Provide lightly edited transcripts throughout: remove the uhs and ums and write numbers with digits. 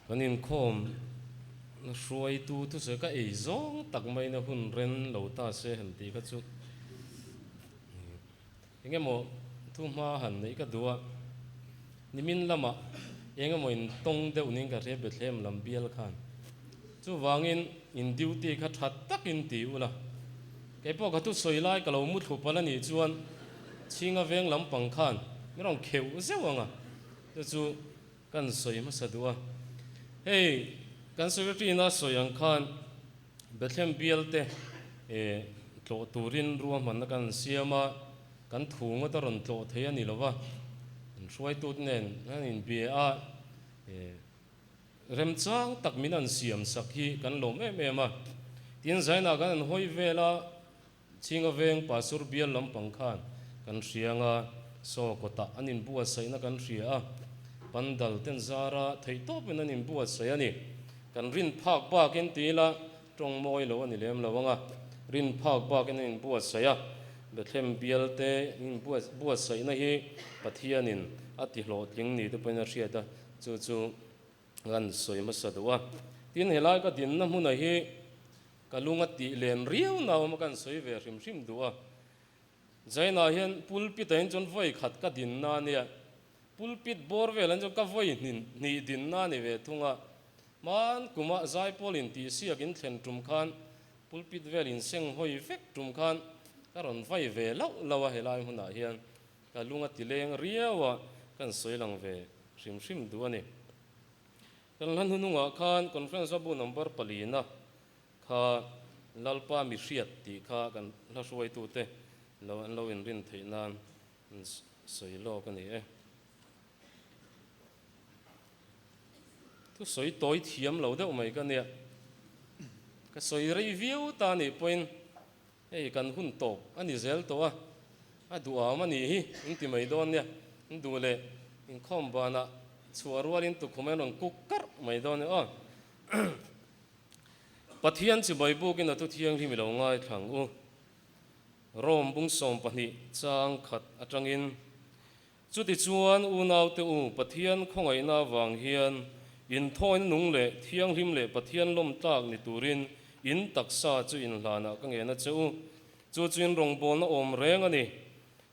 Kan inkhawm na hruaitu thusawi ka ei zawng tak maina hun ren lo ta se han tih kha chu eng emaw thu hma han neih ka duh a, nimin lamah eng emaw in tawng deuh niin ka hria Bethlehem lam bial khan. Chuvangin in duty kha tha takin ti ula, keipawh ka thusawi lai ka lo mu thlu palh a nih chuan chhinga veng lampang khan min rawn kheuh zeuh ang a, chu chu Kan sawi hmasa duh a, hei kan Secretary ina sawi ang khan Bethlehem bialte tlawh turin ruahmanna kan siam a, kan thu ngawt a rawn tlawh thei a ni lo va, an hruaitute nen an inbia a, remchang tak min an siam sak hi kan lawm em em a. Tin, Zainah kan han hawi vel a, Chhinga veng Pasur bial lampang khan kan hria anga saw kawtah an inbuatsaihna kan hria a, pandal ten zara theihtawpin an inbuatsaih a ni. Kan rin phak bakin ti ila tawng mawi lo a ni lem lo anga rin phak bakin an inbuatsaih a, Bethlehem bial te inbuatsaihna hi Pathianin a ti hlawhtling ni te pawhin a hriat a, chu chu kan sawi hmasa duh a. Tin, helai ka dinna hmuna hi Ka lung a tih len riau na awm a kan sawi ve hrim hrim duh a. Zainah hian pulpit ah hian chuan vawi khat ka din na ania, pulpit bawr vel ah hian chuan ka vawi hnih din na ni ve thung a. Hman kumah zaipawl in tih siak in thlen tum khan pulpit vel in seng hawi vek tum khan ka rawn vai ve lauh lauh a helai hmunah hian ka lung a ti leng riau a kan sawi lang ve hrim hrim duh a ni. Kan hla hnunungah khan Conference a bu number palina kha Lalpa mi hriat tih kha kan hla hruaitute lo an lo inrin theih nan an sawi lawk a ni e. Thusawi tawi thiam lo deuh mai ka nia. Ka sawi rei viau ta nih pawhin hei kan hun tawp a ni zel tawh a, a duham a nih hi in ti mai dawn nia. In duh leh inkhawm banah chhuah rualin tukhum an rawn kuk karh mai dawn nia aw. Pathian chibai bukin a thu thianghlim i lo ngaithlang u. Rome bung 12 chang khat atangin Chutichuan unaute u, Pathian khawngaihna avang hian inthawina nung leh thianghlim leh Pathian lawm tlak ni turin in taksa chu inhlanah ka ngen a che u. Chu chu in rawngbawlna awm reng a ni.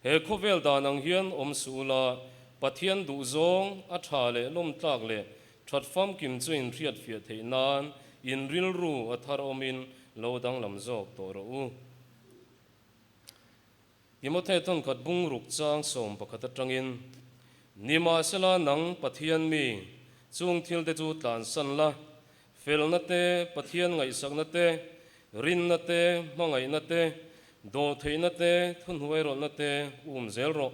He khawvel dan ang hian awm suh ula, Pathian duhzawng, a tha leh lawm tlak leh that famkim chu in hriatfiah theih nan in rilru a thar awmin lo danglam zawk tawh rawh u. Timothea tawnkhat bungruk chang 11 atangin, Nimahsela nang Pathian mi, chung thilte chu tlansan la, felna te, Pathian ngaihsakna te, rinna te, hmangaihna te, dawhtheihna te, thuhnuairawlhna te um zel rawh.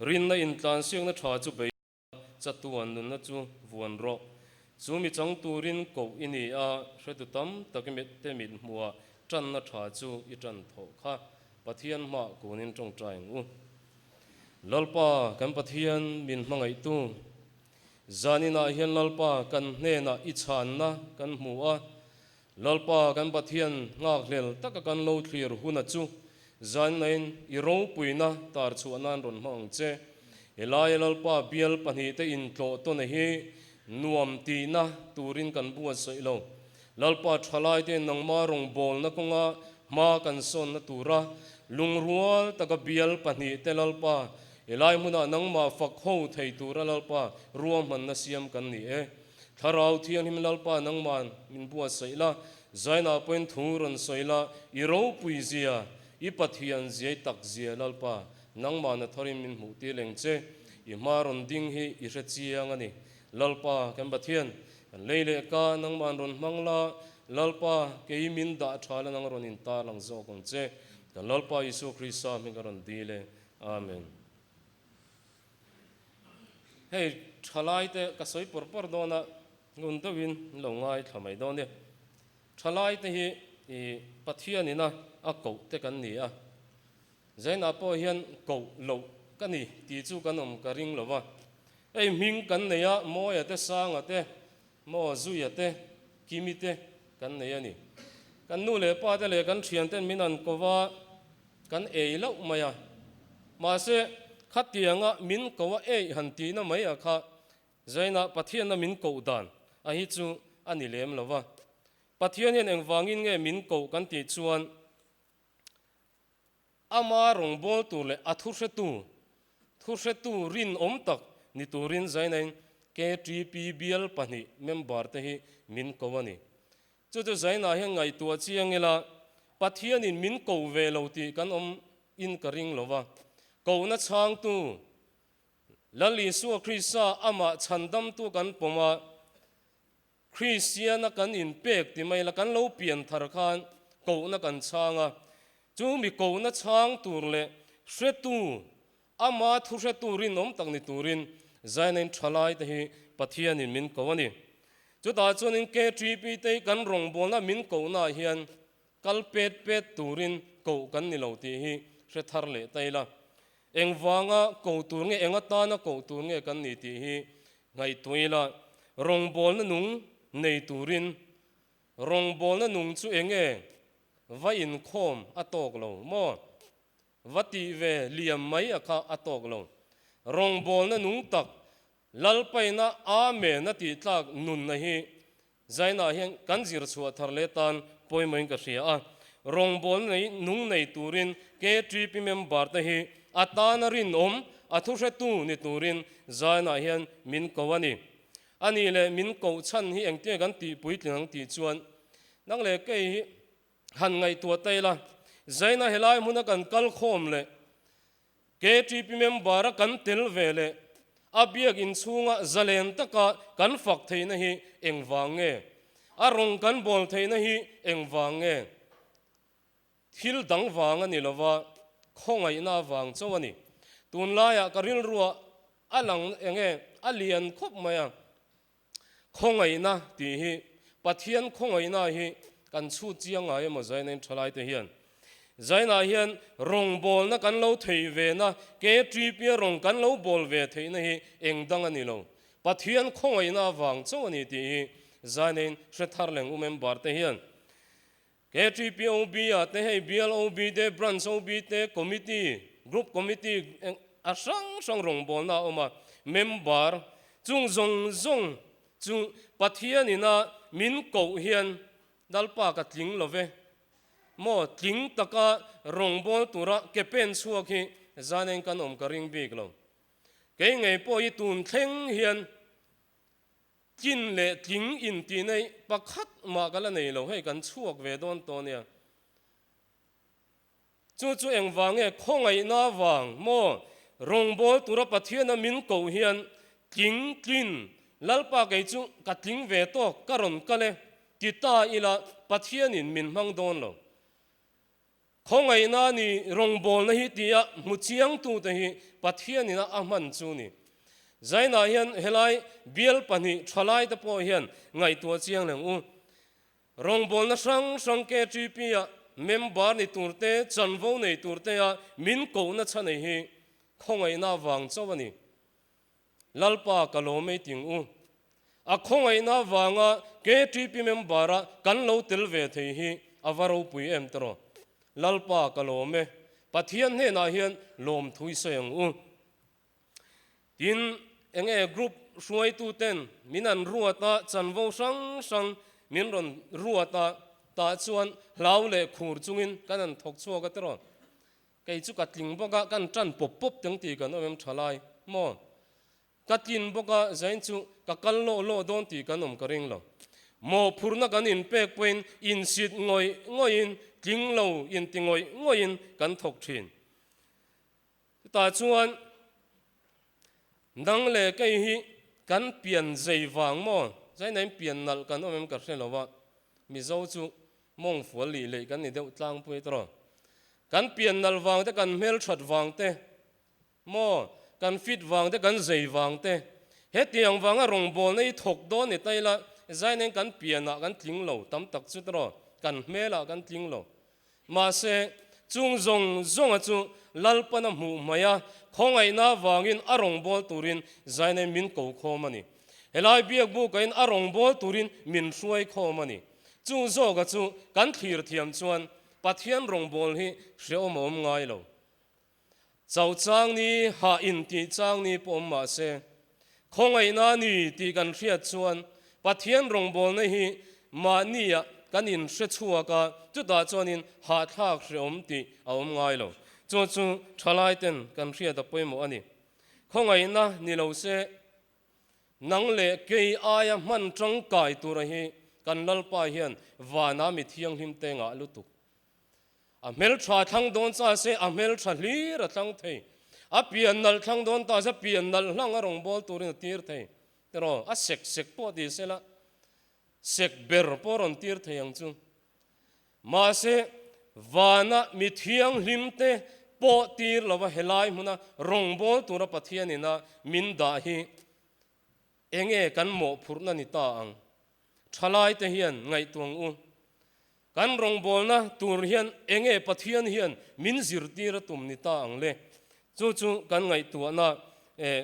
Rinna intlansiakna tha chu bei la, chatuan nunna chu vuan rawh. Chu mi chang turin koh i ni a, hretu tam tak te mit hmuhah tanna tha chu i tan thawh kha. Pathian hmah kunin tawngtai ang u. Lalpa kan Pathian min hmangaihtu, zaninah hian Lalpa kan hnenah i chhanna kan hmu a, Lalpa kan Pathian nghakhlel taka kan lo thlir huna chu zaninain i ropuina tar chhuah nan rawn hmang ang che. Helai Lalpa bial pahnihte intlawh tawn hi nuam tihna turin kan buatsaih lo. Lalpa thalaite nangma rawngbawlna kawnga hma kan sawnna tura lungrual taka bial pahnihte Lalpa, helai hmunah nangmah fak ho thei tura Lalpa ruahmanna siam kan ni e. Thlarau Thianghlim Lalpa nangman min buatsaih la, zainah pawhin thu rawn sawi la, i ropui zia, i Pathian ziai tak zia Lalpa nangmahna tharin min hmuh tir leng che, i hma rawn ding hi i hre chiang a ni. Lalpa kan Pathian, Kan lei leh ka, nangmah an rawn hmang la, Lalpa, kei min dah tha la nang rawn in tar lang zawk ang che. Kan Lalpa Isua Krista hming ka rawn dil e. Amen. Hei thalai te ka sawi pawr pawr dawn a, ngun deuhin in lo ngaithla mai dawn nia. Thalai te hi i Pathian ina a koh te kan ni a, Zainah pawh hian koh loh ka ni tih chu kan awm ka ring lo va. Hei hming kan nei a, Mawia te, Sanga te, Maw Zuia te, Kimi te kan nei a ni. Kan nu leh pa te leh kan thian ten min an ko va, kan ei loh mai a. Mahse, khatianga min ko a ei han tihna mai a kha Zainah Pathianna min koh dan a hi chu a ni lem lo va. Pathian hian engvangin nge min koh kan tih chuan ama rawngbâwl tur leh a thuhretu, thuhretu rinawm tak ni turin Zainain KTP bial pahnih member te hi min ko a ni. Chu chu Zainah hian ngaihtuah chiang ila Pathianin min ko ve lo tih kan awm in ka ring lo va, kohna chhangtu Lal Isua Krista amah chhandamtu kan pawm a, Kristiana kan inpek ti mai la kan lo pian thar khan kohna kan chhang a, chu mi kohna chhang tur leh hretu, ama thu hretu rinawm tak ni turin Zainain thalai te hi Pathianin min ko a ni. Chutah chuanin KTP te hi kan rawngbawlna min kohnaah hian Kal pet pet turin koh kan ni lo tih hi hre thar leh ta ila. Engvanga ko tur nge, eng atana koh tur nge kan ni tih hi ngaihtuah ila. Rawngbawlna nung nei turin rawngbawlna nung chu eng nge va inkhawm a tawk lo maw? Va tih ve liam mai a kha a tawk lo. Rawngbawlna nung tak Lalpaina Amen a tih tlak nunna hi Zainah hian kan zir chhuah thar leh tan pawimawhin ka hria a, rawngbawlna nei nung nei turin KTP member te hi a tana rinawm, a thuhretu ni turin Zainah hian min ko a ni. A nih leh min koh chhan hi engtinge kan tih puitling ang tih chuan nang leh kei hi han ngaihtuah ta ila, Zaina helai hmuna kan kal khawm leh KTP member a kan tel ve leh a biak inchhunga zalen taka kan fak theihna hi engvang nge? A rawng kan bawl theihna hi engvang nge? Thil dang vang a ni lova, khawngaihna avang chauh a ni. Tunlaiah ka rilruah a lang enge a lian khawp mai a. Khawngaihna tih hi Pathian khawngaihna hi kan chhut chiang ngai emaw Zainain thalaite hian Zainah hian rawngbawlna kan lo thei ve na, KTP a rawng kan lo bawl ve theihna hi eng dang a ni lo. Pathian khawngaihna avang chauh a ni tih hi Zainain hre thar leng u member te hian KTP OB ah te hei Bial OB te Branch OB te Committee Group Committee a hrang hrang rawngbawlna a awm a, member chung zawng zawng chu Pathian ina min koh hian Lalpa ka tling lo ve maw tling taka rawngbâwl tura ke pen chhuak hi zanin kan awm ka ring bik lo. Kei ngei pawh hi tun thleng hian Tlin leh tling intih nei pakhat mah ka la nei lo, hei kan chhuak ve dawn tawh nia. Chu chu engvang nge khawngaihna vang maw rawngbâwl tura Pathiana min koh hian tling tlin Lalpa kei chu ka tling ve tawk ka rawn kal e ti ta ila Pathianin min hmang dawn lo. Khawngaihna ni rawngbawlna hi tia hmu chiangtute hi Pathianin a a hman chu ni. Zainah hian helai bial pahnih thalaite pawh hian ngaihtuah chiang leng u. Rawngbawlna hrang hrang KTP-ah member ni turte, chanvo nei turtea min kohna chhanei hi khawngaihna vang chauh a ni. Lalpa ka lawm ei ting u. A khawngaihna avanga KTP member-a kan lo tel ve thei hi a va ropui em tawh. Lalpa ka lawm e. Pathian hnenah hian lawmthu i sawi ang u. Tin, enge group hruaituten min an ruat a, chanvo hrang hrang min rawn ruat a, tah chuan hlau leh khur chungin kan han thawk chhuak a tawh. Kei chu ka tling bawk a, kan tan pawp pawp teng tih kan awm em tha lai maw? Ka tlin bawk a, zain chu ka kal lawh lawh dawn tih kan awm ka ring lo. Mawhphurhna kan inpek pawhin insit ngawih ngawihin, tling lo inti ngawih ngawihin kan thawk thin. Chutah chuan nang leh kei hi kan pian zei vang maw? Zainain pian nalh kan awm em ka hre lo a, Mizo chu Mawng fual lih leih kan ni deuh tlangpui tawh. Kan pian nalh vang te, kan hmelthat vang te, maw, kan fit vang te, kan zei vang te, hetiang vanga rawngbawlna hi thawk dawn ni ta ila, zainen kan pianah kan tling lo tam tak chu tawh, kan hmelah kan tling lo. Mahse, chung zawng zawnga chu Lalpana hmuh hmaih a, khawngaihna vangin a rawngbâwl turin zainen min ko khawm a ni. Helai biakbukain a rawngbâwl turin min hruai khawm a ni. Chung zawka chu kan thlir thiam chuan Pathian rawngbâwl hi hrehawm a awm ngai lo. Chau chang ni, hah intih chang ni pawh awm mah se, khawngaihna ni tih kan hriat chuan Pathian rawngbawlna hi mahnia kan inhre chhuak a, chutah chuanin hahthlak hreawm tih a awm ngai lo. Chu chu thalaiten kan hriat a pawimawh a ni. Khawngaihna ni lo se, nang leh kei aia hman tangkai tura hi kan Lalpa hian vana mi thianghlim te ngah lutuk. A hmeltha thlang dawn cha se a hmeltha hlir a thlang thei. A pian nalh thlang dawn ta se pian nalh hlang a rawngbâwl turin a tir thei. Tiraw, a sek sek pawh ti sela, sek ber pawh a rawn tir thei ang chu. Mahse, vana mi thianghlimte pawh tir lova helai hmuna rawngbâwl tura Pathianin a min dah hi enge kan mawhphurhna ni ta ang? Thalaite hian ngaihtuang u. Kan rawngbawlna tur hian enge Pathian hian min zirtir a tum ni ta ang le? Chu chu kan ngaihtuahna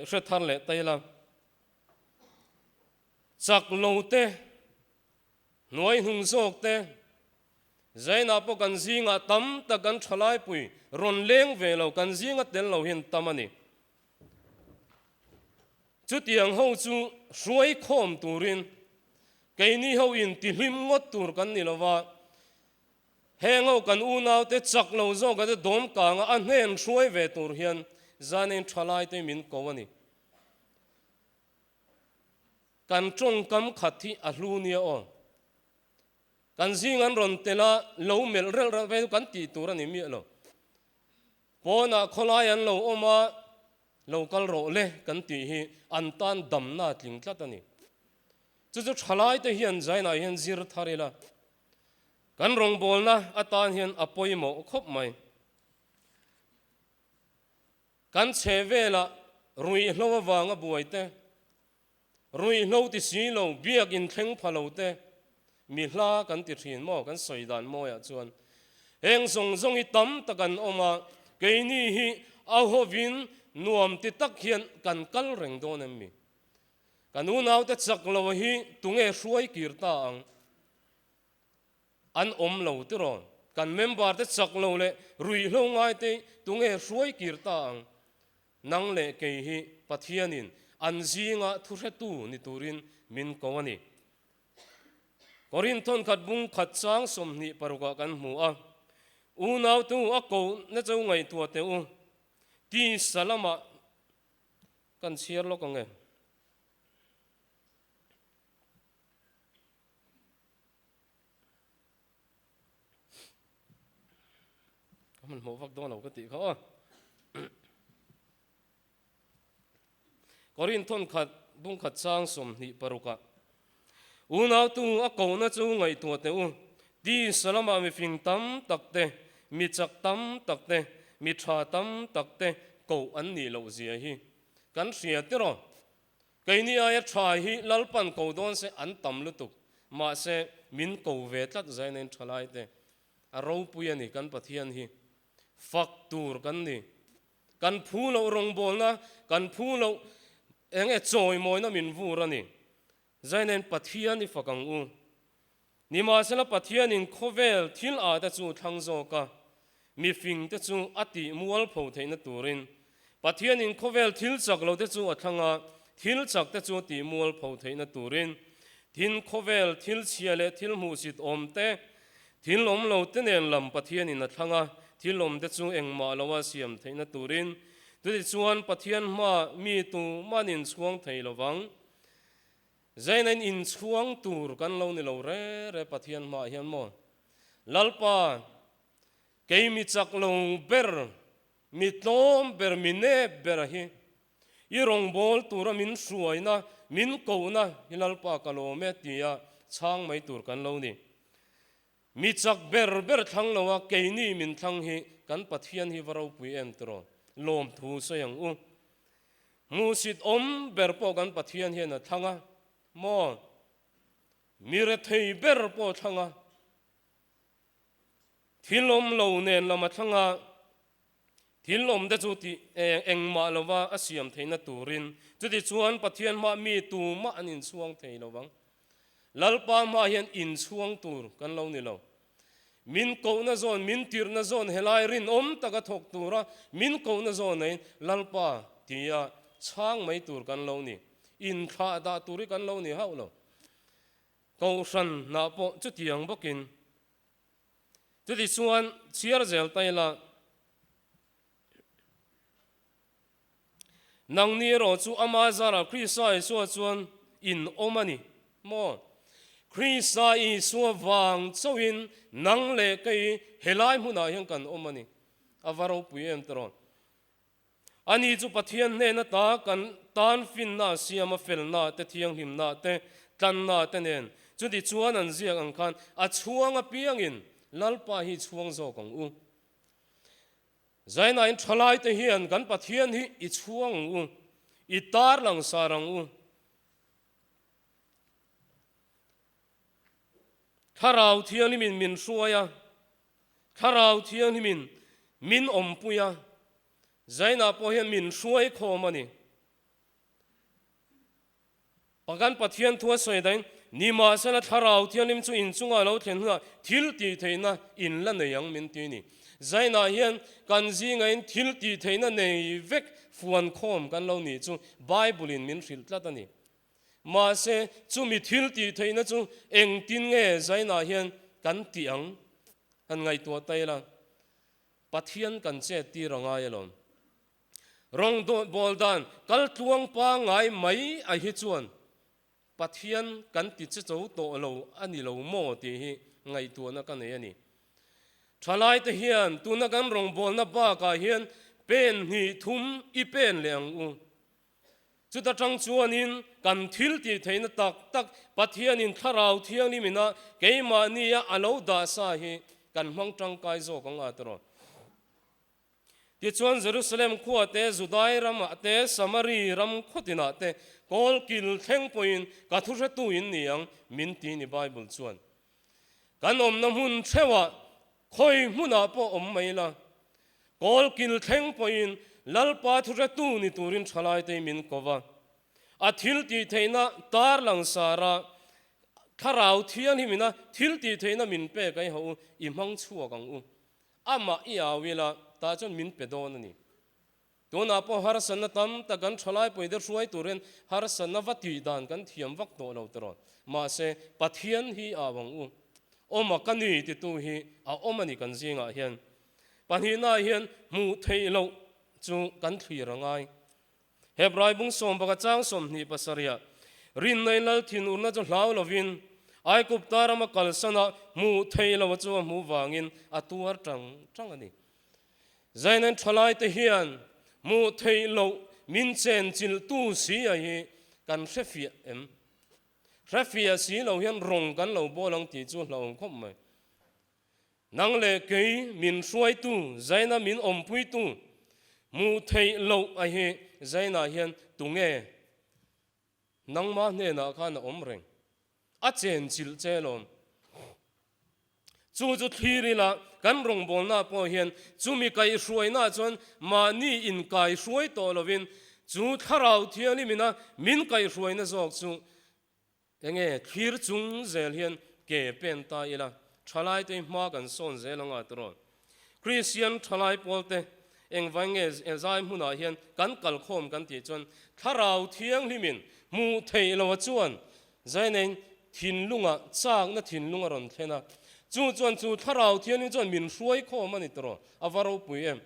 hre thar leh ta ila. Chak lo te, hnuai hnung zawk te, Zainah pawh kan zingah tam tak kan thalaipui rawn leng ve lo, kan zinga tel lo hian tam a ni. Chutiang ho chu hruai khawm turin keini ho in tihlim ngawt tur kan ni lova, heng ho kan unaute chak lo zawka te dawm kanga a hnen hruai ve tur hian zanin thalaite min ko a ni. Kan tawngkam khat hi a hlu nia aw. Kan zing an rawn tel a, lo melh reuh reuh ve chu kan tih tur a ni miah lo. Pawnah khawlai an lo awm a, lo kal rawh le kan tih hi an tan damna a tling tlat a ni. Chu chu thalaite hian Zainah hian zir thar ila, kan rawngbawlna atan hian a pawimawh khawp mai. Kan chhe velah ruihhlo avanga buai te, Ruihhlo ti si lo, biak inthleng pha lo te, mi hla kan ti thin maw, kan sawi dan mawiah chuan heng zawng zawng hi tam tak an awm a, keini hi a hovin nuam ti tak hian kan kal reng dawn em mi? Kan unaute chak lo hi tunge hruai kir ta ang? An awm lo tiraw? Kan member te chak lo leh ruihhlo ngai te tunge hruai kir ta ang? Nang leh kei hi Pathianin an zinga thuhretu ni turin min ko a ni. Korinth thawnkhat bung khat chang 26 ah kan hmu a, Unautu a ko na cho ngaihtuah teh u, tisa lamah kan chhiar lawk ang e. Ka hmanhmawh vak dawn lo ka tih kha aw. Korinth thawnkhat bungkhat chang 26 ah Unautu a kohna chu ngaihtuah teh u, tisa lamah mifing tam tak te, mi chak tam tak te, mi tha tam tak te koh an nih loh zia hi kan hria tiraw? Keini aia tha hi Lalpan ko dawn se an tam lutuk, mahse min ko ve tlat zainain thalai te a ropui a ni, kan Pathian hi fak tur kan ni, kan phu loh rawngbawlna, kan phu loh eng nge chawimawina min vur a ni, zainain Pathian i fak ang u. Nimahsela Pathianin khawvel thil ah te chu thlang zawk a, mifing te chu a tih mualpho theihna turin Pathianin khawvel thil chak lo te chu a thlang a, thil chak te chu a tih mualpho theihna turin thin khawvel thil chhia leh thil hmuhsit awm te, thil awm lo te nen lam Pathianin a thlang a, thil awm te chu engmah lo a siam theihna turin chutichuan Pathian hmaa mi tuman inchhuang thei lovang. Zainain inchhuang tur kan lo ni lo re re Pathian hmaah hian maw? Lalpa, kei mi chak lo ber, mi tlawm ber, mi nep ber hi i rawngbâwl tura min hruaina, min kohna hi Lalpa ka lawm e tia chhang mai tur kan lo ni. Mi chak ber ber thlang lo a keini min thlang hi kan Pathian hi va ropui em tiraw? Lawmthu sawi ang u. Hmuhsit awm ber pawh kan Pathian hian a thlang a maw? Mi rethei ber pawh a thlang a, thil awm lo nen lam a thlang a, thil awm te chu tih engmah lova a siam theihna turin chutichuan Pathian hmah mi tumah an inchhuang thei lo vang. Lalpa hmah hian inchhuang tur kan lo ni lo. Min kohna zawn, min tirhna zawn helai rinawm taka thawk tura min kohna zawnaiin Lalpa tia chhang mai tur kan lo ni. Inthlah dah tur hi kan lo ni hauh lo. Kohhran hnah pawh chutiang bawkin. Chutichuan chhiar zel ta ila, Nangni erawh chu ama zarah Krista Isua chuan in awm a ni maw? Krista Isua vang chauhin nang leh kei helai hmunah hian kan awm a ni. A va ropui em tiraw? Ani chu Pathian hnena ta kan tan finna a siam a, felna te, thianghlimna te, tlanna te nen. Chuti chuan an ziak ang khan a chhuang apiangin Lalpa hi chhuang zawk ang u. Zainain thalaite hian kan Pathian hi i chhuang ang u, i tarlang sar ang u. Thlarau Thianghlimin min hruai a, Thlarau Thianghlimin min awmpui a, Zainah pawh hian min hruai khawm a ni. Pagan Pathian thu a sawi dahin, Nimahsela Thlarau Thianghlim chu inchungah a lo thlen hunah thil tih theihna in la nei ang min ti a ni. Zainah hian kan zingain thil tih theihna nei vek fuan khawm kan lo nih chu Bible-in min hrilh tlat a ni. Mahse, chumi thil tih theihna chu engtin nge Zainah hian kan tih ang? Han ngaihtuah ta ila, Pathian kan chet tir a ngai alawm. Rawng bawl dan kal tluang pangngai mai a hi chuan Pathian kan ti che cho tawh lo a ni lo maw tih hi ngaihtuahna ka nei a ni. Thalaite hian tuna kan rawngbawlna bakah hian pen hnih thum i pen leh ang u. Chuta tang chuanin kan thil tih theihna tak tak Pathianin Thlarau Thianghlim ina keimahnia a lo dah sa hi kan hmang tangkai zawk ang a tiraw. Tichuan Jerusalem khua te, Judai ramah te, Samari ram khawtinah te, kawl kil thleng pawhin ka thuhretu in ni ang, min ti ni Bible chuan. Kan awmna hmun theuhah khawi hmunah pawh awm mai la, kawl kil thleng pawhin Lalpa thuhretu ni turin thalaite min ko va. A thil tih theihna tar langsar a, Thlarau Thianghlimina thil tih theihna min pek ai ho u, i hmang chhuak ang u. Amah i au ila, tah chuan min pe dawn a ni. Tunah pawh harsatna tam tak kan thalai pawite hruai turin harsatna va tih dan kan thiam vak tawh lo tiraw. Mahse, Pathian hi au ang u. Awma ka ni titu hi a awm a ni kan zingah hian. Pahnihnaah hian hmuh theih loh chu kan thlir a ngai. Hebrai bung sawmbaka chang 27ah, Rinna in lal thinurna chu hlau lovin, Aigupta rama kalsana hmuh theih lo chu a hmuh vangin a tuar tang tang a ni. Zainan thalaite hian hmuh theih loh min chenchilhtu si a hi kan hrefiah em? Hrefiah si lo hian rawng kan lo bawl ang tih chu hlauhawm khawp mai. Nang leh kei min hruaitu, Zaina min awmpuitu, hmuh theih loh a hi Zaina hian tunge nangmah hnenah khan a awm reng? A chenchilh che lawm. Chu chu thlir ila kan rawngbawlna pawh hian chumi kaihhruaina chuan mahni inkaihruai tawh lovin chu Thlarau Thianghlimina min kaihhruaina zawk chu Enge thlir chung zel hian ke pen ta ila, thalaite hi hma kan sawn zel anga tiraw? Kristian thalai pawlte engvai nge zai hmunah hian kan kalkhawm kan tih chuan Thlarau Thianghlimin hmuh theih loha chuan Zaineiin thinlungah chakna thinlung a rawn thlen a, chu chuan chu Thlarau Thianghlim chuan min hruai khawm a ni tiraw? A va ropui em!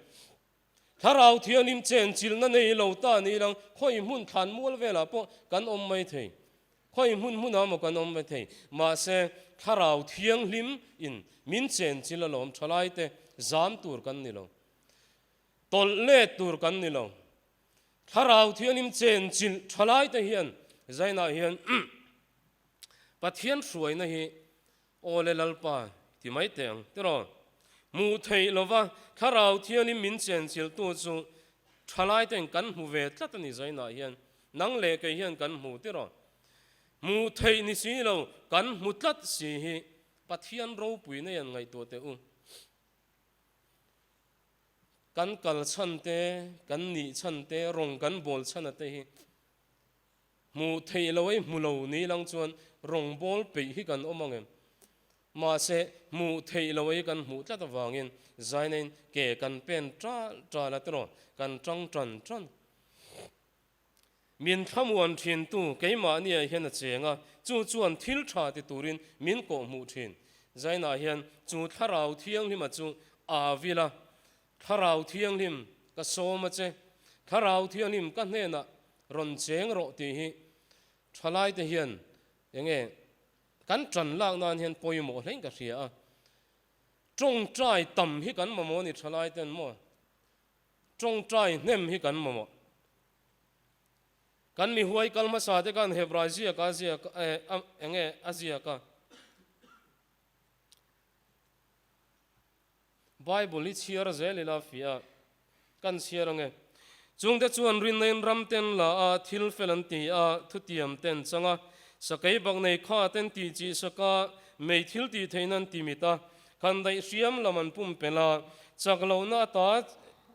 Thlarau Thianghlim chenchilhna nei lo ta ni lang, khawi hmun thlan mual velah pawh kan awm mai thei. Khawi hmun hmunah maw kan awm mai thei. Mahse, Thlarau Thianghlim in min chenchilh alawm thalaite zam tur kan ni lo. Tawlh let tur kan ni lo. Thlarau Thianghlim chenchilh thalaite hian zainah hian Pathian hruaina hi Aw le Lalpa, ti mai teh ang, tiraw? Hmuh theih lova Thlarau Thianghlim min chenchilhtu chu thalaite'n kan hmu ve tlat a ni zainah hian, nang leh kei hian kan hmu, tiraw? Hmuh theih ni si lo, kan hmu tlat si hi Pathian ropui nei an ngaihtuah teh u. Kan kal chhan te, kan nih chhan te, rawng kan bawl chhan a te hi Hmuh theih lo ei hmu lo ni lang chuan rawngbâwl peih hi kan awm ang em? Mahse, hmuh theih lo ei kan hmuh tlat avangin zainain ke kan pen ṭal ṭal a tiraw? Kan ṭang ṭan ṭan. Min thlamuan thintu keimahniah hian a cheng a, chu chuan thil tha ti turin min kawhhmuh thin. Zainah hian chu Thlarau Thianghlima chu aa vil a, Thlarau Thianghlim ka sawm a che, Thlarau Thianghlim ka hnenah rawn cheng rawh tih hi thalaite hian enge kan tan lak nan hian pawimawh hlein ka hria a. Tawngtai tam hi kan mamawh a ni thalaiten maw? Tawngtai hnem hi kan mamawh. Kan mi huai kal hmasa te khan Hebrai ziak a ziak enge a ziak a. Bible hi chhiar zel ila fiah a, kan chhiar ange. Chungte chuan rinna in ram ten la a, thil fel an ti a, thutiam ten chang a, sakei bak nei kha ten tih chih sak a, mei thil tih theihna an ti mit a, khan daih hriam lam an pumpelh a, chak lohna ata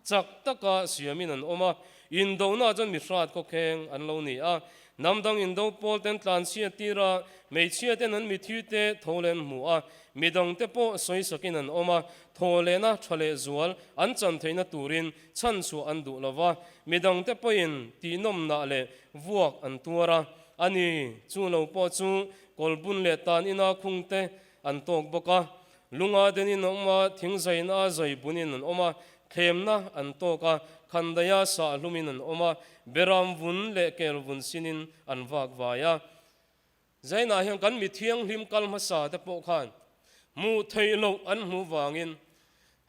Chak taka siamin an awm a, indona chuan mi hrat khawkheng an lo ni a. Hnam dang indo pawl ten tlanchhia tir a, hmeichhia ten an mithi te tho leh an hmu a, midang te pawh sawisakin an awm a, thaw lehna tha leh zual an chan theihna turin chhanchhuah an duh lo va, midang te pawhin tihnawmnah leh vuak an tuar a, a ni, chu lo pawh chu kawlbun leh tan ina khung te an tawk bawk a. Lunga denin an awm a, thingzaina a zai bunin an awm a, thlemna an tawk a, khandaia sah hlumin an awm a, beram vun leh kel vun sinin an vak vai a. Zainah hian kan mi thianghlim kal hmasa te pawh khan hmuh theih loh an hmuh vangin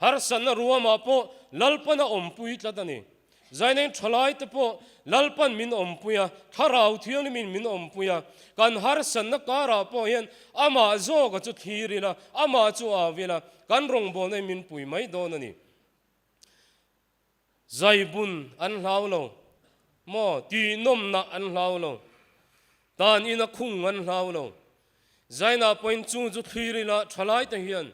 harsatna ruamah pawh Lalpan a awmpui tlat a ni. Zaineng thalai te pawh Lalpan min awmpui a, Thlarau Thianghlimin min awmpui a, kan harsatna karah pawh hian amah zawka chu thlir ila, amah chu au ila, kan rawngbawlna hi min pui mai dawn a ni. Zaibun an hlau lo maw? Tihnawmna an hlau lo. Tan ina khung an hlau lo. Zainah pawhin chu chu thlir ila thalai te hian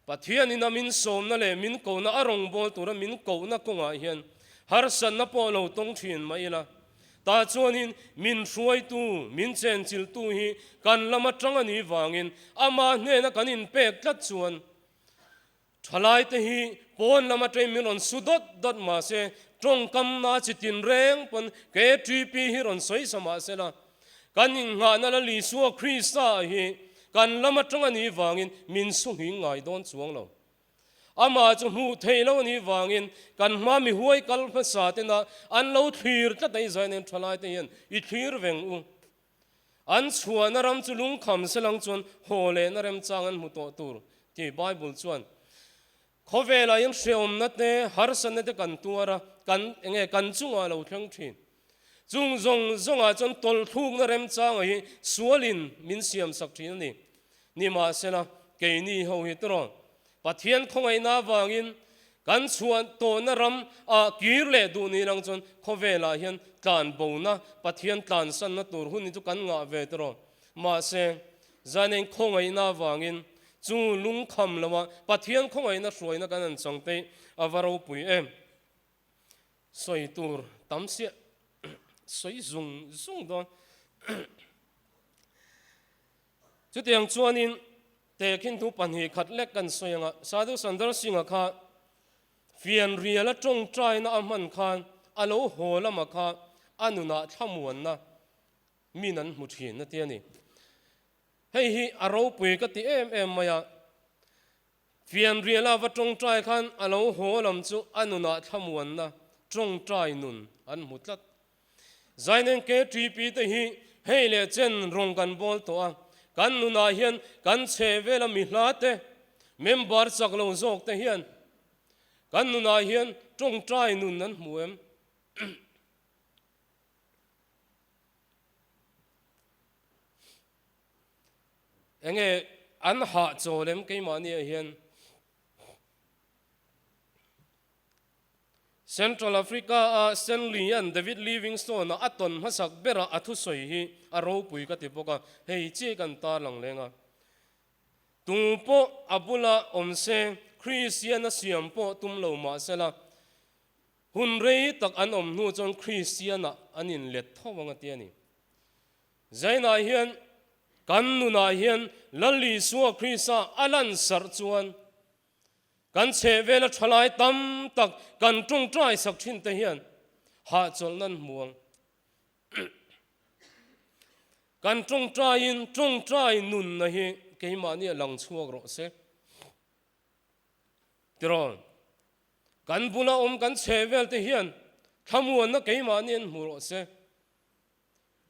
Pathianin a min sawmna leh min kohna a rawngbâwl tura min kohna kawngah hian harsatna pawh lo tawng thin mah ila, tah chuanin min hruaitu, min chenchilhtu hi kan lam atang a nih vangin amah hnena kan inpek tlat chuan thalaite hi pawn lam atangin min rawn su dawt dawt mah se, tawngkamna chi tinreng pawn KTP hi rawn sawi sa mah sela, Kan inngahna Lal Isua Krista hi kan lam atang a nih vangin min suhing ngai dawn chuang lo. Amah chu hmuh theih lo a nih vangin kan hma mi huai kal hmasa tena an lo thlir tlat a i zai nen thalai te hian i thlir veng u. An chhuahna ram chu lungkham selang chuan haw lehna remchang an hmu tawh tur tih Bible chuan khawvelah hian hrehawmna te harsatna te kan tuar a, kan enge kan chungah lo thleng thin. Chung zawng zawngah chuan tawlhthlukna remchanga hi sualin min siamsak thin a ni. Nimahsela, keini ho hi tawh Pathian khawngaihna avangin kan chhuah tawhna ram ah kir leh duh ni lang chuan khawvelah hian tlanbona, Pathian tlansanna tur hun hi chu kan ngah ve tawh. Mahse, Zaineng khawngaihna avangin chu lungkham loa Pathian khawngaihna hruaina kan han chang te a va ropui em. Sawi tur tam siah sawi zung zung dawn. Chutiang chuanin tehkhin thu pahnih khat lek kan sawi ang a, Sadhu Sundar Singh-a kha fianriala tawngtaina a hman khan a lo haw lama kha a nunah thlamuanna min an hmu thin a ti a ni. Hei hi a ropui ka ti em em mai a. Fianriala va tawngtai khan a lo haw lam chu a nunah thlamuanna tawngtai nun an hmu tlat. Zainen KTP te hi hei leh chen rawng kan bawl tawh a, kan nunah hian kan chhe vela mi hla te, member chak lo zawk te hian kan nunah hian tawngtai nun an hmu em? Enge an hah chawl em keimahniah hian Central Africa a Stanley an David Livingstone a a tawn hmasak berah a thusawi hi a ropui ka ti bawk a, hei chiah kan tarlang leng a. Tu pawh a bula awm se Kristian a siam pawh tum lo mah sela hun rei tak an awm hnu chuan Kristian ah an inlet tho ang a ti a ni. Zainah hian kan nunah hian Lal Isua Krista a lan sarh chuan kan chhehvela thalai tam tak kan tawngtai sak thin te hian hahchawlh nan hmu ang. Kan tawngtaiin tawngtai nunna hi keimahni a lang chhuak rawh se. Tiraw, kan bula awm kan chhe vel te hian thlamuanna keimahni an hmu rawh se.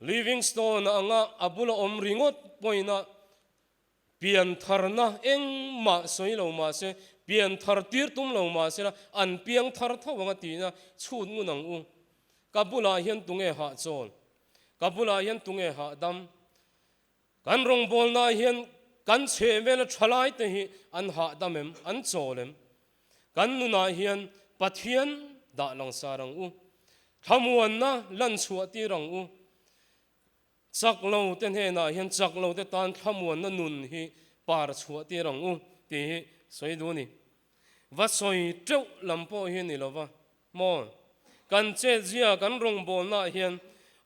Livingstone anga a bula awm ringawt pawhin a Piantharna engmah sawi lo mah se, pianthar tir tum lo mah sela an piangthar tho ang a tihna chhut ngun ang u. Ka bulah hian tunge hahchawl? Ka bulah hian tunge hahdam? Kan rawngbawlnaah hian kan chhehvela thalaite hi an hahdam em? An chawl em? Kan nunah hian Pathian dah langsar ang u. Thlamuanna lanchhuah tir ang u. Chak lo te hnenah hian chak lo te tan thlamuanna nun hi par chhuah tir ang u tih hi sawi duh a ni. Va sawi teuh lam pawh hi a ni lo va maw? Kan chetzia kan rawngbawlnaah hian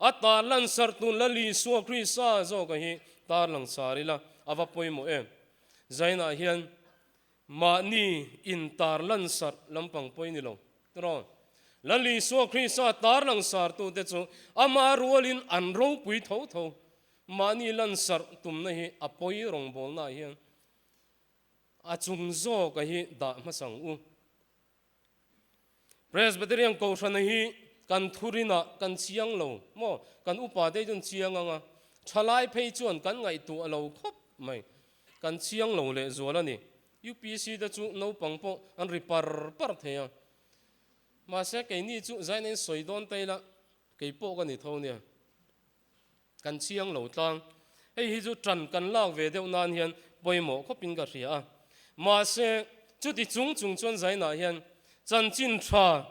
a tar lansar tun la Isua Krista zawka hi tar langsar ila a va pawimawh em? Zainah hian Mahni in tar lansarh lampang pawh i ni lo. Tiraw? Lal Isua Krista tar langsartute chu ama rualin an ropui tho tho. Mahni lansarh tumna hi a pawi rawngbawlnaah hian a chung zawka hi dah hmasa ang u. Presbyterian Kohhrana hi kan thurinah kan chiang lo maw? Kan upa te chuan chiang ang a, thalai phei chuan kan ngaihtuah lo khawp mai. Kan chiang lo leh zual a ni. UPC te chu naupang pawh an ri par par thei a. Mahse keini chu zaina in sawi dawn ta ila, kei pawh ka ni tho nia. Kan chiang lo tlang. Hei hi chu tan kan lak ve deuh nan hian pawimawh khawpin ka hria a. Mahse, chuti chung chung chuan zainah hian chanchin tha,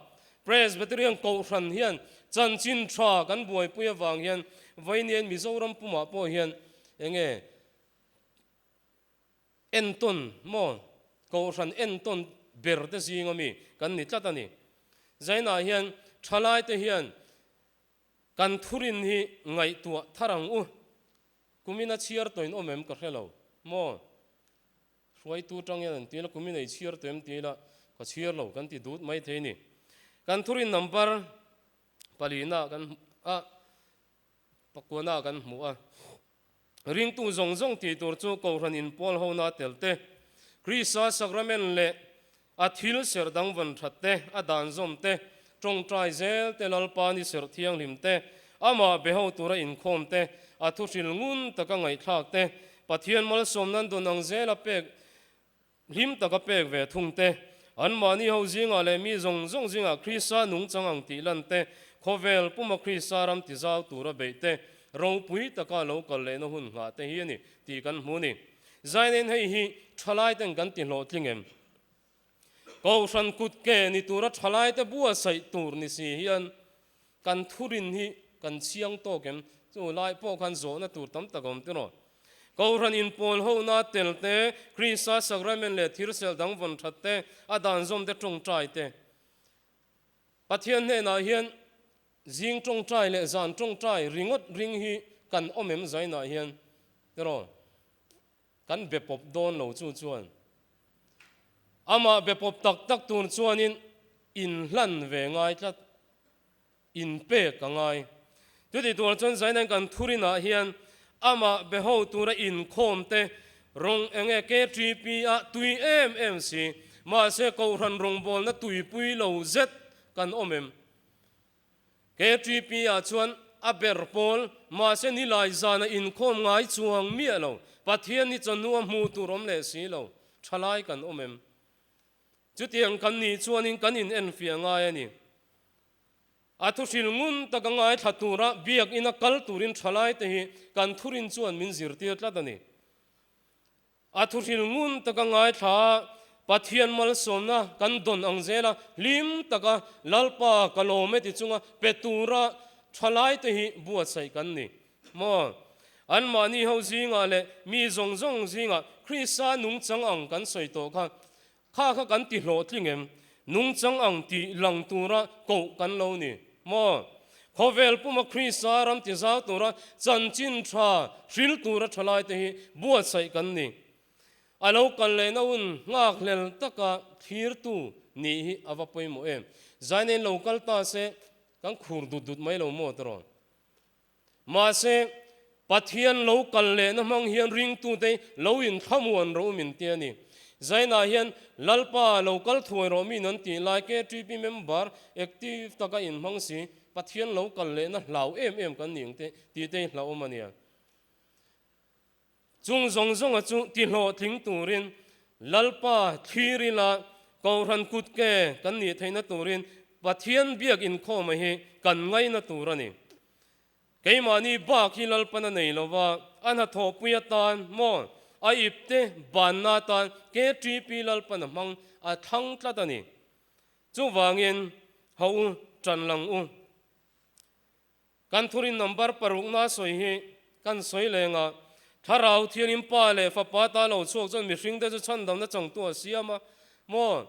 Presbyterian Kohhran hian chanchin tha kan buaipui avang hian vawiin Mizoram pumah pawh hian enge Entawn maw? Kohhran entawn ber te zinga mi kan ni tlat a ni. Zainah hian thalaite hian Kan thurin hi ngaihtuah thar ang u. Kumin a chhiar tawhin awm em ka hre lo maw? Hruaitu tang hian an ti la, kumin ei chhiar tawh em ti ila ka chhiar lo kan ti dut mai thei ni. Kan thurin number palina kan a pakuana kan hmu a. Ringtu zawng zawng tih tur chu Kohhran inpawl hona tel te, Krista Sacrament leh a thil serh dang vawn that te, a dan zawm te, tawngtai zel te, Lalpa ni serh thianghlim te, amah be ho tura inkhawm te, a thuhril ngun taka ngaihthlak te, Pathian malsawm nan dun ang zela pek Hlim taka pek ve thung te, anmahni ho zingah leh mi zawng zawng zingah Krista nungchang ang tih lan te, khawvel puma Krista ram ti zau tura beih te, ropui taka lo kal lehna hun nghah te hi a ni tih kan hmu a ni. Zainen hei hi thalaiten kan ti hlawhtling em? Kohhran kut ke ni tura thalaite buatsaih tur ni si hian Kan thurin hi kan chiang tawk em? Chu lai pawh khan zawhna tur tam tak a awm tiraw? Kohhran inpawl hona tel te, Krista Sacrament leh thirsel dang vawn that te, a dan zawm te tawngtai te. Pathian hnenah hian zing tawngtai leh zan tawngtai ringawt ring hi kan awm em zainah hian tiraw? Kan be pawp dawn lo chu chuan amah be pawp tak tak tur chuanin inhlan ve ngai tlat, inpek a ngai. Chuti tur chuan Zainan kan thurinah hian amah be ho tura inkhawm te rawng eng nge KTP a tui em em si, mahse Kohhran rawngbawlna tuipui lo zet kan awm em? KTP ah chuan a ber pawl, mahse nilai zana inkhawm ngai chuang miah lo, Pathian hi chawhnu a hmuh tur awm leh si lo, thalai kan awm em? Chutiang kan nih chuanin kan in enfiah ngai a ni. A thuhril ngun taka ngaithla tura biakina kal turin thalai te hi kan thurin chuan min zirtir tlat a ni. A thuhril ngun taka ngaithla a, Pathian malsawmna kan dawn ang zela hlim taka Lalpa ka lawm e ti chunga pe tura thalaite hi buatsaih kan ni maw? Anmahni ho zingah leh mi zawng zawng zingah Krista nungchang ang kan sawi tawh kha, kha kha kan ti hlawhtling em? Nungchang ang tih lang tura koh kan lo ni maw? Khawvel puma Krista ram ti zau tura chanchin tha hril tura thalaite hi buatsaih kan ni. A lo kal lehna hun nghakhlel taka thlirtu nih hi a va pawimawh em? Zainain lo kal ta se kan khur dut dut mai lo maw tiraw? Mahse, Pathian lo kal lehna hmang hian ringtute lo inthlamuan rawh u min ti a ni. Zainah hian Lalpa lo kal thuai rawh mi nan tih lai KTP member active taka inhmang si Pathian lo kal lehna hlau em em kan ning te tih te hi hlauhawm a nia. Chung zawng zawnga chu tihlawhtling turin Lalpa thlir ila Kohhran kutke kan nih theihna turin Pathian biak inkhawma hi kan ngaina tur a ni. Keimahni bak hi Lalpan a nei lo va, a hnathawhpui atan maw, a ipte banna atan KTP Lalpan a hmang a thlang tlat a ni. Chuvangin, ho u, ṭan lang u. Kan thurin number parukna sawi hi kan sawi leng a, Thlarau Thiangin Pa leh Fapa ta lo chhuak chuan mihringte chu chhandamna changtu a siam a maw?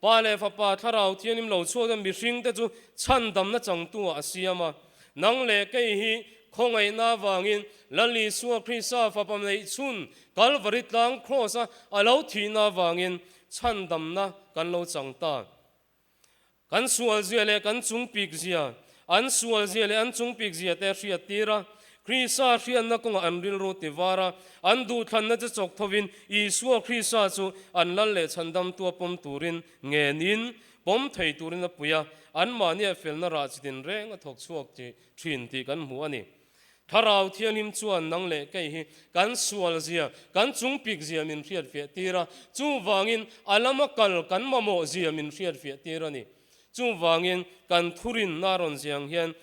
Pa leh Fapa Thlarau Thianghlim lo chhuak chuan mihringte chu chhandamna changtu ah a siam a. Nang leh kei hi khawngaihna avangin Lal Isua Krista Fapa neih chhun Kalvari tlang Kraws a a lo thihna avangin chhandamna kan lo chang ta. Kan sualzia leh kan chungpikzia, an sualzia leh an chungpikzia te a hriattir a. Krista hriatna kawngah an rilru ti var a, an duhthlanna chu chawk thovin Isua Krista chu an lal leh chhandamtua pawm turin ngenin pawm thei turin a pui a, anmahnia felna rah chi tinreng a thawk chhuak thin tih kan hmu a ni. Thlarau Thianghlim chuan nang leh kei hi kan sualzia, kan chungpikzia min hriatfiah tir a, chuvangin a lama kal kan mamawhzia min hriatfiah tir a ni. Chuvangin kan thurinna rawn ziang hian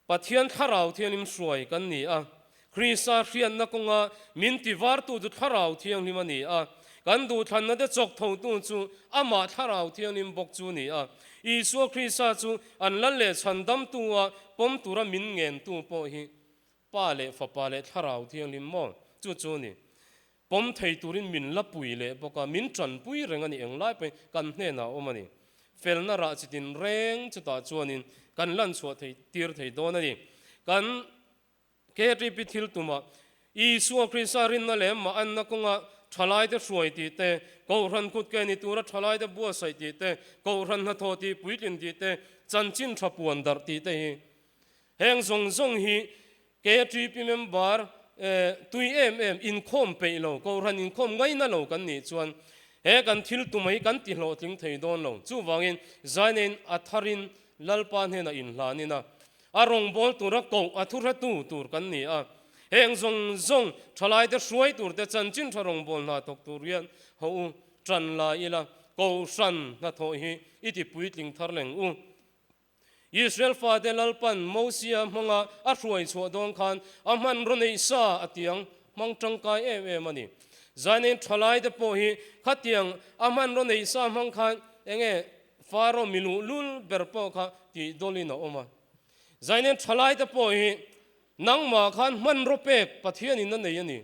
Pathian Thlarau Thianghlim hruai kan ni a, Krista hriatna kawnga min tivartu chu Thlarau Thianghlim a ni a, kan duhthlanna te chawk thotu chu Amah Thlarau Thianghlim bawk chu a ni a. Isua Krista chu an lal leh chhandamtu a pawm tura min ngentu pawh hi Pa leh Fapa leh Thlarau Thianghlim maw chu chu a ni. Pawm thei turin min la pui leh bawk a, min tanpui reng a ni englai pawhin kan hnenah a awm a ni. Felna rah chi tin reng chutah chuanin kan lan chhuah thei tir thei dawn a ni. Kan KTP thil tumah Isua Krista rinna leh mah anna kawnga thalaite hruai tih te, Kohhran kut ke ni tura thalaite buatsaih tih te, Kohhran hnathawh tih puitlin tih te, chanchin tha puan darh tih te hi heng zawng zawng hi KTP member tui em em inkhawm peih lo, Kohhran inkhawm ngaina lo kan nih chuan he kan thil tumah hi kan ti hlawhtling thei dawn lo. Chuvangin Zainain a tharin Lalpa hnenah inhlanin a, a rawngbâwl tura koh a thuhretu tur kan ni a. Heng zawng zawng thalaite hruai turte chanchin tha rawngbâwl hna thawk tur hian haw u, ṭan la ila, Kohhran hnathawh hi i ti puitling thar leng u. Israel fate Lalpan Mosia hmanga a hruai chhuah dawn khan a hmanraw neih sa a tiang hmang tangkai em em a ni. Zainain thalaite pawh hi khatiang a hmanraw neih sa hmang khan enge Faro miluh lul ber pawh kha tih dawlin a awm a. Zainain thalaite pawh hi nangmah khan hmanraw pek Pathianin a nei a ni.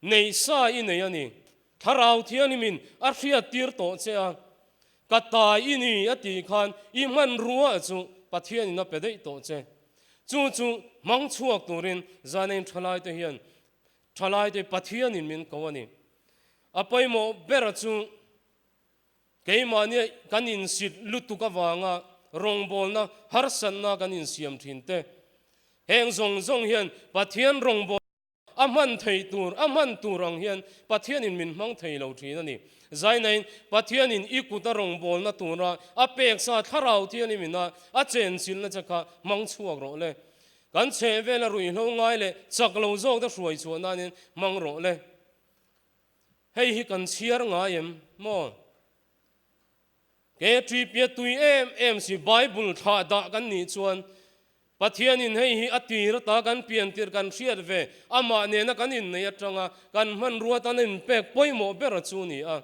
Neih sa i nei a ni. Thlarau Thianghlimin a hriattir tawh che a, ka tai i ni a tih khan i hmanrua chu Pathianin a pe daih tawh che. Chu chu hmang chhuak turin Zainain thalaite hian thalaite Pathianin min ko a ni. A pawimawh ber chu keimahnia kan insit lutuk avanga rawngbawlna harsatna kan insiam thin te. Heng zawng zawng hian Pathian rawngbawlna A hman thei tur, a hman tur ang hian Pathianin min hmang thei lo thin a ni. Zainain Pathianin i kut a rawngbawlna tura a peksa Thlarau Thianghlim ina a chenchilhna che kha hmang chhuak rawh le. Kan chhehvela ruihhlo ngai leh chak lo zawk te hruai chhuah nanin hmang rawh le. Hei hi kan chhiar ngai em maw? Ke ṭipia tui em em si Bible thlah dah kan nih chuan Pathianin hei hi a tir ata kan pian tirh kan hriat ve, amah nena kan inneih atanga kan hmanrua tan a inpek pawimawh ber a chu ni a.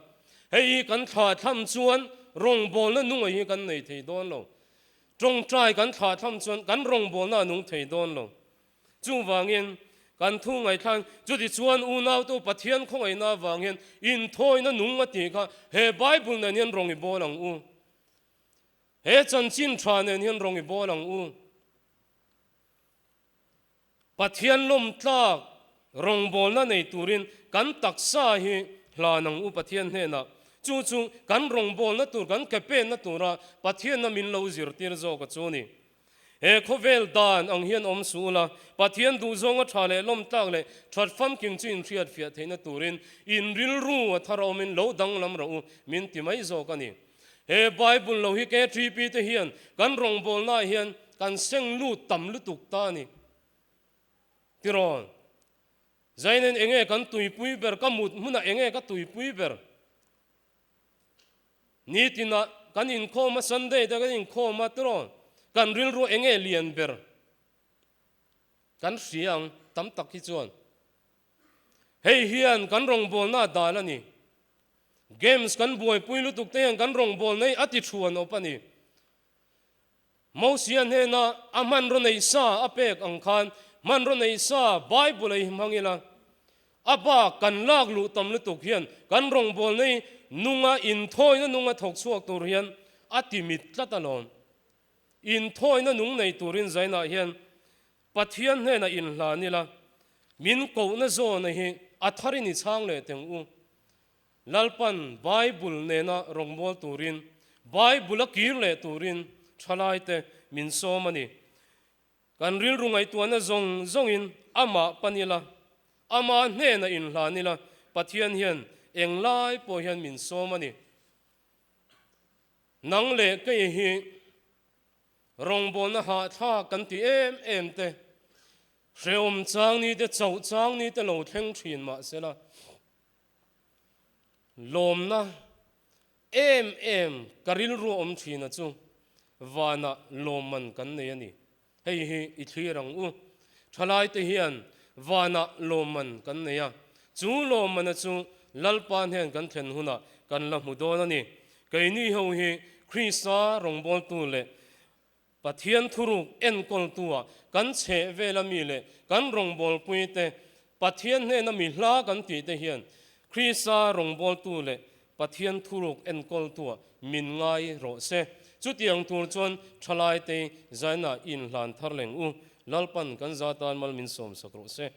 Hei hi kan thlah thlam chuan rawngbawlna nunga hi kan nei thei dawn lo. Tawngtai kan thlah thlam chuan kan rawngbawlna a nung thei dawn lo. Chuvangin, kan thu ngaihthlan, chutichuan unautu Pathian khawngaihna avang hian inthawina nung a tih kha he Bible nen hian rawng i bawl ang u. He chanchin tha nen hian rawng i bawl ang u. Pathian lawmtlak rawngbawlna nei turin kan taksa hi hlan ang u Pathian hnenah. Chu chu kan rawngbawlna tur, kan ke penna tura Pathianna min lo zirtir zawk a chu ni. He khawvel dan ang hian awm suh ula, Pathian duhzawnga tha leh lawmtlak leh that famkim chu inhriat fiah theihna turin in rilru a thar awmin lo danglam rawh u, min ti mai zawk a ni. He Bible lo hi KTP te hian kan rawngbawlnaah hian kan seng lut tam lutuk ta a ni. Tirawn, Zainen enge kan tuipui ber, ka mut hmunah enge ka tuipui ber? Nitinah kan inkhawm a, Sunday te kan inkhawm a tiraw? Kan rilru eng nge lian ber kan hria ang tam tak hi chuan. Hei hian kan rawngbawlna a dal a ni. Games kan buaipui lutuk te hian kan rawngbawlna hi a ti thuan awp a ni. Mosia hnena a hmanraw nei sa a pek ang khan hmanraw nei sa Bible a i hmang ila, a bak kan lak luh tam lutuk hian kan rawngbawlna hi nunga inthawina nunga thawk chhuak tur hian a ti mit tlat alawm. Inthawina nung nei turin zainah hian Pathian hnena inhlan ila, min kohna zawna hi a tharin i chhang leh teng u. Lalpan Bible nena rawngbâwl turin, Bible a kir leh turin ṭhalaite min sawm a ni. Kan rilru ngaihtuahna zawng zawngin amah pan ila, ama hnena inhlan ila, Pathian hian englai pawh hian min sawm a ni. Nang leh kei hi rawngbâwlna hahthlâk kan ti em em te, hrehawm chang ni te, chauh chang ni te lo thleng ṭhin mah sela, Lawmna em em ka rilru awm thina chu vanah lawmman kan nei a ni. Hei hi i thlir ang u. Thalaite hian vanah lawmman kan nei a, chu lawmmana chu Lalpa hnen kan thlen hunah kan la hmu dawn a ni. Keini ho hi Krista rawngbawltu leh Pathian thuruk enkawltua kan chheh vela mi leh kan rawngbawlpuite Pathian hnena mi hla kan tihte hian Krista rawngbawltu leh Pathian thuruk enkawltua min ngai rawh se. Chutiang tur chuan thalaite zaina inhlan thar leng u. Lalpan kan za tan mal min sawmsak rawh se.